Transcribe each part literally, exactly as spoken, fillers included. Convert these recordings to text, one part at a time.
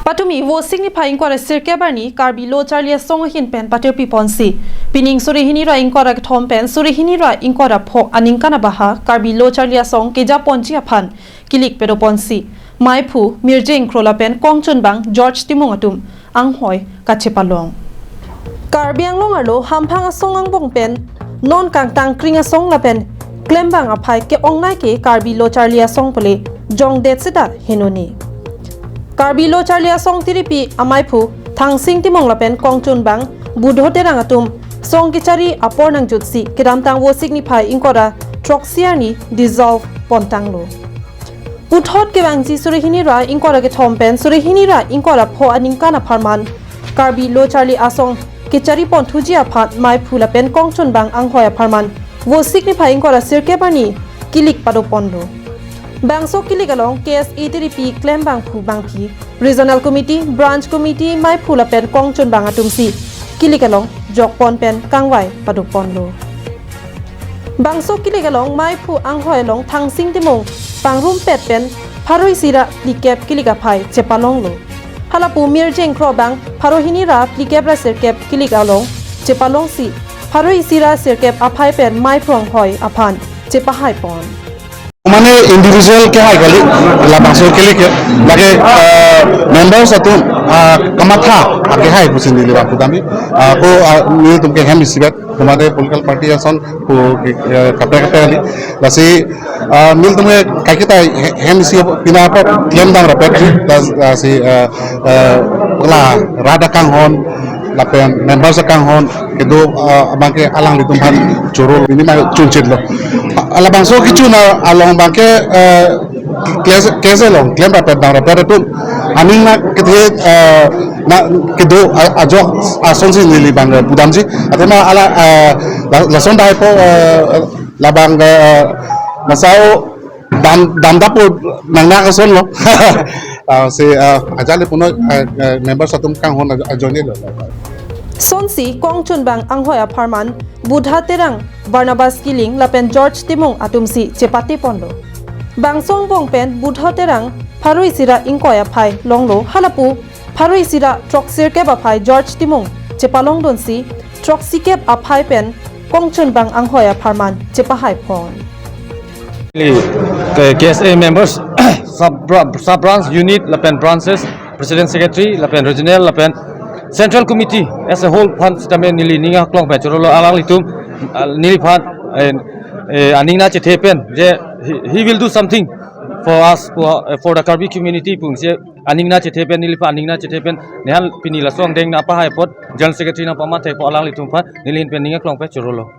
Patumi Vosik niphai ingkoi ra sirkep arni Karbi Lo Charli Asong ahin pen patirpi ponsi, pining suri hini ra ingkoi ra kethom pen suri hini ra ingkoi ra pho aningkan abaha Karbi Lo Charli Asong keja ponji aphan kilik pado ponsi, maiphu Mirjeng Kro lapen kongchunbang George Timung atum anghoi kachepalong. Karbi Anglong arlo hamphang asong angbong pen non kangtang kring asong lapen klembang aphai ke-ongnei ke Karbi Lo Charli Asong pule jongdet seta henoni. Karbi Lo Charli Asong tiripi amaiphu Thangsing Timung lapen kongchunbang Budho Terang atum song kechari apor nangjutsi kedamtang Vosik niphai ingkoi ra throksi arni dissolve pontanglo. Puthot kevangji suri hini ra ingkoi ra kethom pen suri hini ra ingkoi ra pho aningkan apharman Karbi Lo Charli Asong kechari ponthuji aphan maiphu lapen kongchunbang anghoi apharman Vosik niphai ingkoi ra sirkep arni kilik pado ponlo. Bangso kilik along K S A tiripi klembangphu bangphi, Regional Committee, Branch Committee, maiphu lapen kongchunbang atumsi kilik along jokpon pen kangvai pado ponlo. Bangso kilik along maiphu anghoi along Thangsing Timung pangrumpet pen pharo isi ra phlikep kilik aphai chepalonglo. Halapu Mirjeng Kro bang pharo hini ra phlikep ra sirkep kilik along chepalongsi, pharo isi ra sirkep aphai pen maiphu anghoi aphan chepahai pon. Mane individual kehai kali, labangso kilik ke, lake, eh, members atum, ah, kamatha akehai pusi neli bang pudamji, ah, ko, ah, nelitum ke hem isivet, tomate political party ason ko, eh, kaprek kaprek kali, lasi, ah, nelitum ke kaiketa he-, hem isi pina apa klem dam rapet, las-, lasi, eh, eh, la rada kanghon, lapen members akanghon kedo, ah, abangke alanglitum aphan choro minimal chunchit lo. Alabangso kechun along abangke, eh, kese, kese along klem rapet dam rapet atum aning na kethe, eh, na kedo a-, ajok asonsi neli bang, eh, pudamji. Athema ala, eh, la-, lason dai po, eh, labang, eh, masao dam, dam dapo nangnak ason lo. Ah, si, ah, ajali puno, ah, ah, members atum kanghon ajo-, ajoine lo. Sonsi kongchunbang anghoi apharman Budho Terang, Barnabas Killing lapen George Timung atumsi chepate ponlo. Bangso angbong pen Budho Terang pharo isi ra ingkoi aphai longlo, halapu pharo isi ra throksi sirkep aphai George Timung chepalongdunsi, throksi kep aphai pen kongchunbang anghoi apharman chepahai pon. Neli, eh, K S A members, sub bra-, sub branch, unit, lapen branches, president, secretary, lapen regional, lapen central committee as a whole aphan sitame neli ning aklong pen chorolo, alanglitum, ah, neliphan, eh, eh, aning nangchethe pen je he, he will do something for us, for, eh, for the Karbi community pusi aning nangchethe pen, neliphan aning nangchethe pen, nehan pini laso angdeng nangpahai apot, General Secretary nangpamatha apot alanglitum aphan neli ahin pen ning aklong pen chorolo.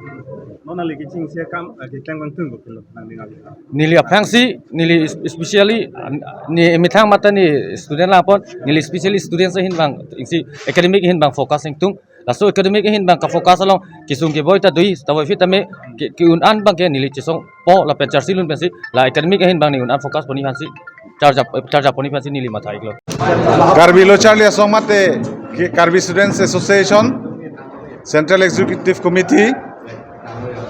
Non nangli kechengsi akam, eh, keklem kangtung ko kelo nangli nangli. Neli aphrangsi, neli es-, especially, ah, ne methang mate ne student lang apot, neli especially students ahin bang, isi academic ahin bang focus ingtung. Laso academic ahin bang ka-focus along kesung keboi ta do-i, ta boi aphi tame ke, ke-un an abangke neli chesongpo lapen charsi lun pensi, la academic ahin bang ne un an focus pon-i aphansi, charja, charja pon-i aphansi neli matha iklo. Karbi Lo Charli Asong mate Ki-, Karbi Students Association, Central Executive Committee,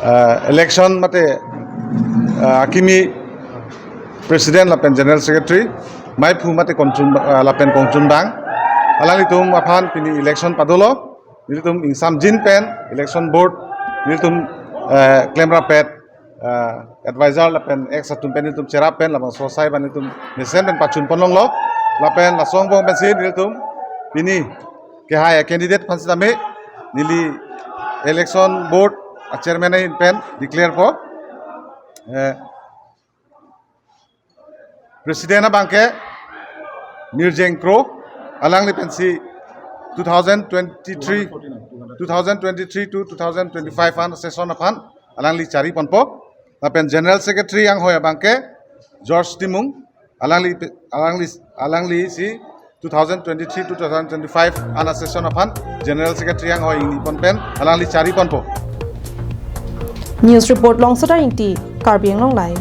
ah, election mate, ah, akimi President lapen General Secretary, maiphu mate kongchun, ah, lapen kongchunbang, alanglitum aphan pini election padolo, nelitum ingsamjin pen election board, nelitum, eh, klem rapet, eh, advisor lapen ex atum pen nelitum cherap pen labangso asai abang nelitum mesen pen pachun ponlonglo, lapen laso angbong pensi nelitum pini kehai a-candidate aphan sitame neli election board a-chairman ahin pen declare po. Eh, President abangke Mirjeng Kro, alangli pensi two thousand twenty-three, two thousand twenty-three to two thousand twenty-five an session aphan alangli chari ponpo. Lapen General Secretary anghoi abangke George Timung, alangli pe-, alangli, alangli si two thousand twenty-three to two thousand twenty-five an session aphan General Secretary anghoi ingni pon pen alangli chari ponpo. News report Longsota Ingti, Karbi Anglong Live.